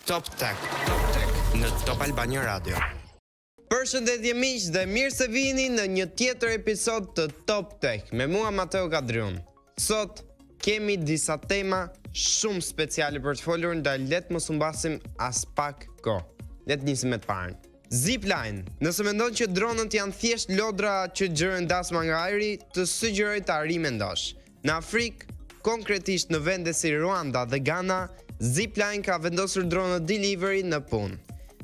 Top Tech. Top Tech në Top Albania Radio. Përshëndetje miq dhe mirë se vini në një tjetër episod të Top Tech me mua Mateo Kadriun. Sot kemi disa tema shumë speciale për të folur, ndaj le të mos humbasim as pak kohë. Le të nisim me të parën. Zipline, nëse mendon që dronët janë thjesht lodra që xhirojnë dasma nga ajri, të sugjeroj ta rimendosh. Në Afrikë, konkretisht në vende si Ruanda dhe Gana, Zipline ka vendosur dronët delivery në punë.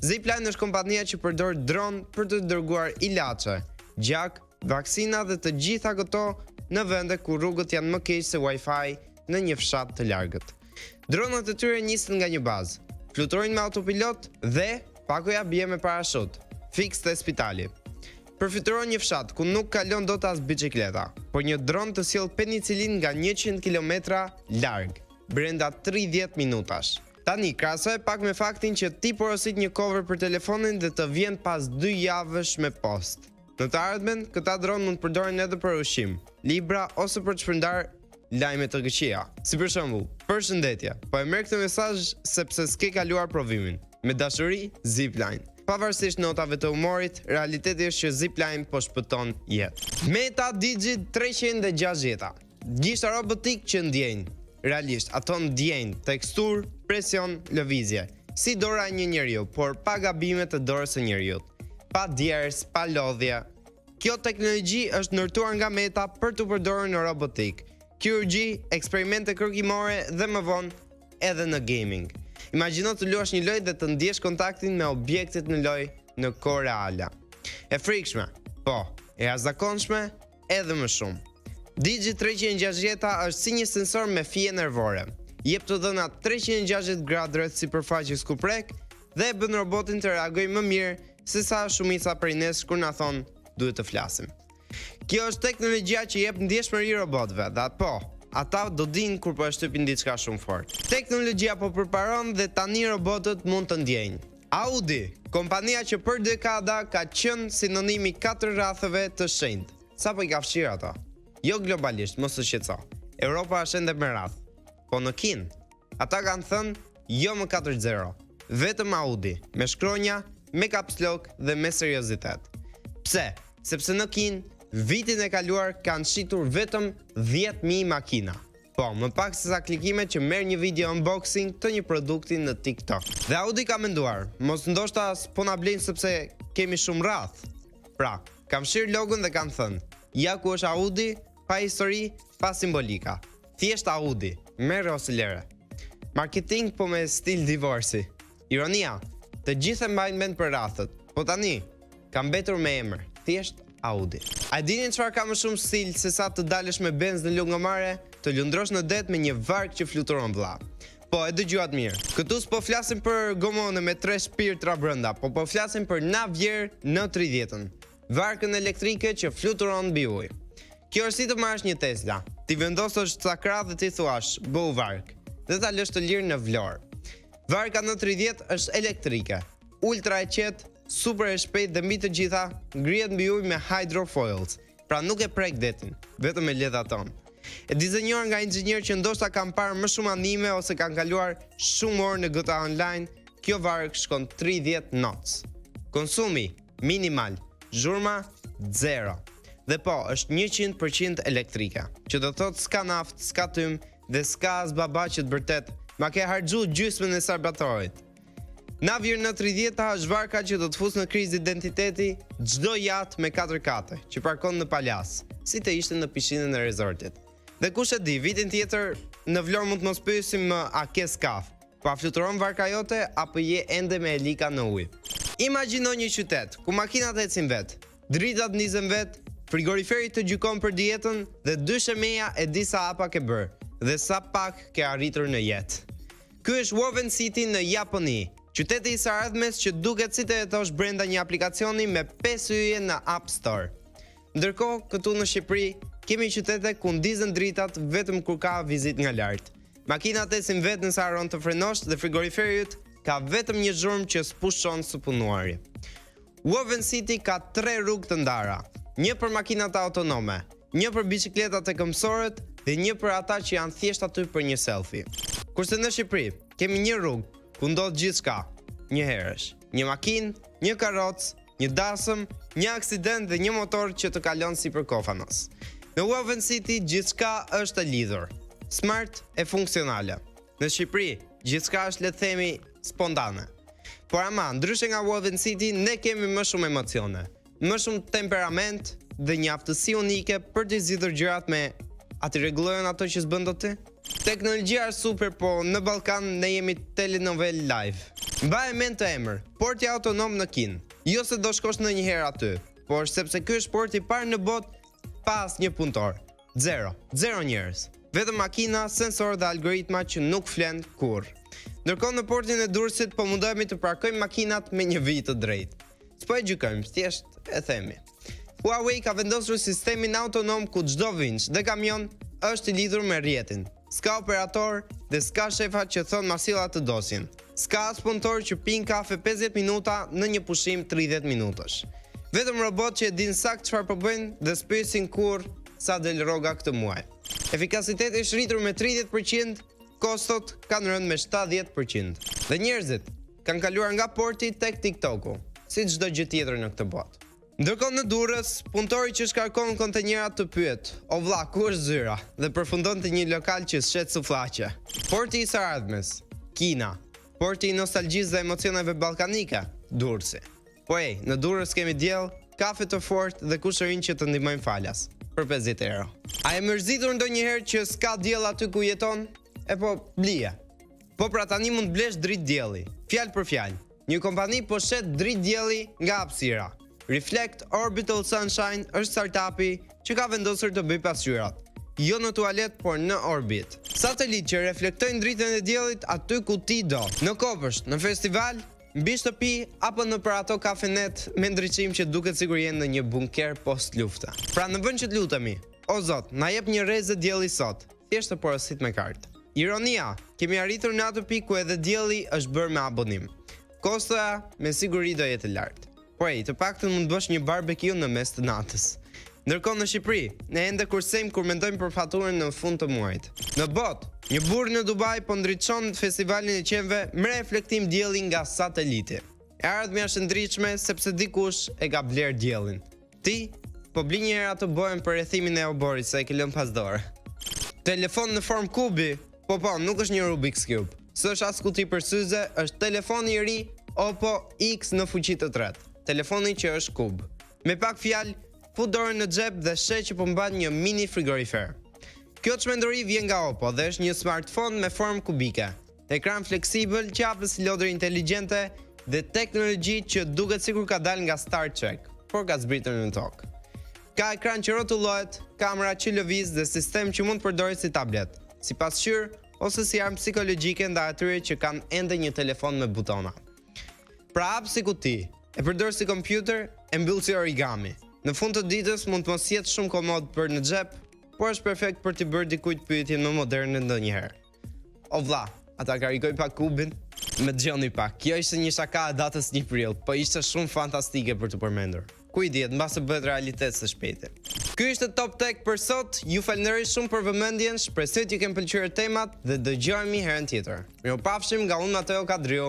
Zipline është kompania që përdor dron për të dërguar ilaçe, gjak, vaksina dhe të gjitha këto në vende ku rrugët janë më keq se Wi-Fi në një fshat të largët. Dronët e tyre nisen nga një bazë, fluturojnë me autopilot dhe pakoja bie me parashut, fiks te spitali. Përfytyro një fshat ku nuk kalon dot as biçikleta, por një dron të sjell penicilinë nga 100 kilometra larg, brenda 30 minutash. Tani, krahasoje pak me faktin që ti porosit një cover për telefonin dhe të vjen pas 2 javësh me postë. Në të ardhmen, këta dronë mund të përdoren edhe për ushqim, libra ose për të shpërndarë lajme të këqija. Si për shembull, përshëndetje, po e merr këtë mesazh sepse s'ke kaluar provimin. Me dashuri, Zipline. Pavarësisht notave të humorit, realiteti është që Zipline po shpëton jetë. Meta Digit 360. Gishta robotik që ndjejnë. Realisht, ato ndjejnë teksturë, presion, lëvizje. Si dora e një njeriu, por pa gabime të dorës së njeriut. Pa djersë, pa lodhje. Kjo teknologji është ndërtuar nga Meta për t'u përdorur në robotikë, kirurgji, eksperimente kërkimore dhe më vonë edhe në gaming. Imagjino të luash një lojë dhe të ndjesh kontaktin me objektet në lojë në kohë reale. E frikshme, po, e jashtëzakonshme edhe më shumë. Digit 360 është si një sensor me fije nervore. Jep të dhëna 360 gradë rreth sipërfaqes ku prek dhe e bën robotin të reagojë më mirë se sa shumica prej nesh kur na thonë duhet të flasim. Kjo është teknologjia që jep ndjeshmëri robotëve dhe po, ata do dinë kur po e shtypin diçka shumë fort. Teknologjia po përparon dhe tani robotët mund të ndjejnë. Audi, kompania që për dekada ka qenë sinonimi i katër rrathëve të shenjtë, sapo i ka fshirë ato. Jo globalisht, mos u shqetëso. Europa është ende me rrathë. Po në Kinë, Ata kanë thënë jo më 4-0, vetëm Audi, me shkronja, me caps lock dhe me seriozitet. Pse? Sepse në Kinë, vitin e kaluar kanë shitur vetëm 10.000 makina. Po, më pak se sa klikimet që merr një video unboxing të një produkti në TikTok. Dhe Audi ka menduar, mos ndoshta s'po na blejnë sepse kemi shumë rrathë. Pra, kanë fshirë logon dhe kanë thënë, ja ku është Audi, pa histori, pa simbolika. Thjesht Audi, merre ose lere. Marketing po me stil divorci. Ironia, të gjithë e mbajnë mend për rrathët, po tani ka mbetur me emër, thjesht Audi. A e dini çfarë ka më shumë stil se sa të dalësh me Benz në Lungomare, të lundrosh në det me një varkë që fluturon vlla. Po, e dëgjuat mirë. Këtu s'po flasim për gomone me tre shpirtra brenda, po po flasim për Navier N30-ën. Varkën elektrike që fluturon mbi ujë. Kjo është si të marrësh një Tesla, t'i vendosësh ca krahë dhe t'i thuash, bëhu varkë, dhe ta lësh të lirë në Vlorë. Varka N30 është elektrike, ultra e qetë, super e shpejtë dhe mbi të gjitha, ngrihet mbi ujë me hydrofoils, pra nuk e prek detin, vetëm e ledhaton. E dizenjuar nga inxhinierë që ndoshta kanë parë më shumë anime ose kanë kaluar shumë orë në GTA Online, kjo varkë shkon 30 knots. Konsumi minimal, zhurma zero. Dhe po, është 100% elektrike, që do thotë s'ka naftë, s'ka tym dhe s'ka as baba që të bërtet, ma ke harxhu gjysmën e serbatorit. Navier N30 është varka që do të fusë në krizë identiteti çdo jaht me 4 kate, që parkon në Palasë, si të ishte në pishinën e rezortit. Dhe kush e di, vitin tjetër në Vlorë mund të mos pyesim më a ke skaf, Po a fluturon varka jote apo je ende me elika në ujë? Imagjino një qytet ku makinat ecin vetë, dritat ndizen vetë, frigoriferi të gjykon për dietën dhe dyshemeja e di sa hapa ke bërë dhe sa pak ke arritur në jetë. Ky është Woven City në Japoni, qyteti i së ardhmes që duket si të jetosh brenda një aplikacioni me 5 yje në App Store. Ndërkohë, këtu në Shqipëri, kemi qytete ku ndizen dritat vetëm kur ka vizitë nga lart. Makinat ecin vetë nëse harron të frenosh dhe frigoriferi yt ka vetëm një zhurmë që s'pushon së punuari. Woven City ka tre rrugë të ndara, një për makinat autonome, një për biçikletat e këmbësorët dhe një për ata që janë thjesht aty për një selfie. Kurse në Shqipëri, kemi një rrugë. ku ndodh gjithçka, njëherësh. Një makinë, një karrocë, një dasëm, një aksident dhe një motor që të kalon sipër kofanos. Në Woven City gjithçka është e lidhur, smart e funksionale. Në Shqipëri, gjithçka është le të themi spontane. Por ama, ndryshe nga Woven City, ne kemi më shumë emocione, më shumë temperament dhe një aftësi unike për të zgjidhur gjërat me a t'i rregullojnë ato që s'bën dot ti? Teknologjia është super, po në Ballkan ne jemi telenovel live. Mbaje mend këtë emër, porti autonom në Kinë. Jo se do shkosh ndonjëherë aty, por sepse ky është porti i parë në botë pa asnjë punëtor. Zero, zero njerëz. Vetëm makina, sensor dhe algoritma që nuk flen kurrë. Ndërkohë në portin e Durrësit po mundohemi të parkojmë makinat me një vijë të drejtë. S'po e gjykojmë, thjesht e themi. Huawei ka vendosur sistemin autonom ku çdo vinç dhe kamion është i lidhur me rrjetin. S'ka operator dhe s'ka shefa që thonë ma sill atë dosjen. S'ka as punëtor që pinë kafe 50 minuta në një pushim 30 minutësh. Vetëm robot që e dinë saktë çfarë po bëjnë dhe s'pyesin kurrë sa del rroga këtë muaj. Efikasiteti është rritur me 30%, kostot kanë rënë me 70%. Dhe njerëzit kanë kaluar nga porti tek TikToku, si çdo gjë tjetër në këtë botë. Ndërkohë në Durrës, punëtori që shkarkon kontenjerat të pyet, "O vlla, ku është zyra?" dhe përfundon te një lokal që shet sufllaqe. Porti i së ardhmes, Kina. Porti i nostalgjisë dhe emocioneve ballkanike, Durrësi. Po ej, në Durrës kemi diell, kafe të fortë dhe kushërinj që të ndihmojnë falas për 50 euro. A je mërzitur ndonjëherë që s'ka diell aty ku jeton? E po, blije. Po pra tani mund të blesh dritë dielli. Fjalë për fjalë. Një kompani po shet dritë dielli nga hapësira. Reflect Orbital Sunshine është startupi që ka vendosur të bëjë pasqyrat. Jo në tualet, por në orbit. Satelit që reflektojnë dritën e diellit aty ku ti do. Në kopësht, në festival, mbi shtëpi apo nëpër ato kafenet me ndriçim që duket sikur je në një bunker post lufte. Pra në vend që të lutemi, o zot, na jep një rreze dielli sot. Thjesht të porosit me kartë. Ironia, kemi arritur në atë pikë ku edhe dielli është bërë me abonim. Kostoja me siguri do jetë e lartë. Po ej, të paktën mund të bësh një barbecue në mes të natës. Ndërkohë në Shqipëri, ne ende kursejmë kur mendojmë për faturën në fund të muajit. Në botë, një burrë në Dubai po ndriçon festivalin e qenve me reflektim dielli nga sateliti. E ardhmja është e ndritshme sepse dikush e ka blerë diellin. Ti, po bli një herë atë bojën për rrethimin e oborrit se e ke lënë pas dore. Telefon në formë kubi? Po po, nuk është një Rubik's Cube. S'është as kuti për syze, është telefoni i ri Oppo X në fuqi të tretë. Telefoni që është kub. Me pak fjalë, fut dorën në xhep dhe sheh që po mban një mini frigorifer. Kjo çmenduri vjen nga Oppo dhe është një smartphone me formë kubike. Ekran fleksibël, qafë si lodër inteligjente dhe teknologji që duket sikur ka dalë nga Star Trek, por ka zbritur në tokë. Ka ekran që rrotullohet, kamera që lëviz dhe sistem që mund të përdoret si tablet, si pasqyrë ose si armë psikologjike ndaj atyre që kanë ende një telefon me butona. Pra hap si kuti, e përdor si kompjuter, e mbyll si origami. Në fund të ditës mund të mos jetë shumë komod për në xhep, por është perfekt për t'i bërë dikujt pyetjen më moderne ndonjëherë. O vlla, a ta karikoj pak kubin? Më dëgjoni pak, kjo ishte një shaka e datës 1 prill, po ishte shumë fantastike për t'u përmendur. Ku i dihet, mbase bëhet realitet së shpejti. Ky ishte Top Tech për sot. Ju falenderoj shumë për vëmendjen, shpresoj t'ju kenë pëlqyer temat dhe dëgjohemi herën tjetër. Mirupafshim nga unë Mateo Kadriu.